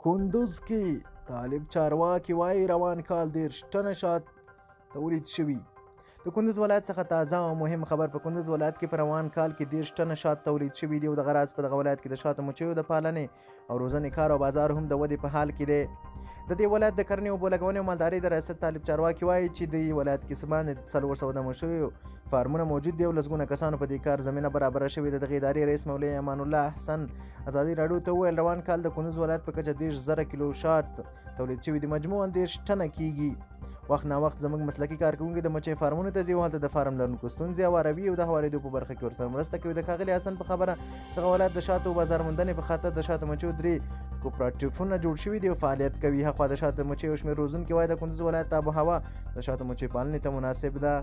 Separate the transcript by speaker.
Speaker 1: کندوز کې طالب چارواکي وايي روان کال 30 ټنه شات تولید شوي. د کندوز ولایت څخه تازه او مهم خبر، په کندوز ولایت کې په روان کال کې 30 ټنه شات تولید شوي دي او دغه راز په دغه ولایت کې د شاتو مچیو د پالنې او روزنې کار او بازار هم د ودې په حال کې دی. د دې ولایت د کرنې، اوبولګونې او مالدارۍ د ریاست طالب چارواکي وايي چې دې ولایت کې څه باندې 400 د مچیو فارمونه موجود دي او لسګونه کسانو په دې کار زمینه برابره شوې. د دغې ادارې رئیس مولوي امان الله احسن ازادي راډیو ته وویل، روان کال د کندوز ولایت په کچه 30,000 کیلو شات تولید شوي دي، مجموعاً 30 ټنه کیږي. وخت نا وخت زموږ مسلکي کارکوونکي د مچۍ فارمونو ته ځي او هلته د فارم لرونکو ستونزې هواروي او د هوارېدو په برخه کې ورسره مرسته کوي. د ښاغلي حسن په خبره دغه ولایت د شاتو بازار موندنې په خاطر د شاتو مچیو 3 کوپراتیفونه جوړ شوي دي او فعالیت کوي. هاخوا د شاتو مچیو شمېر روزونکي وايي د کندوز ولایت آب و هوا د شاتو مچۍ پالنې ته مناسب ده.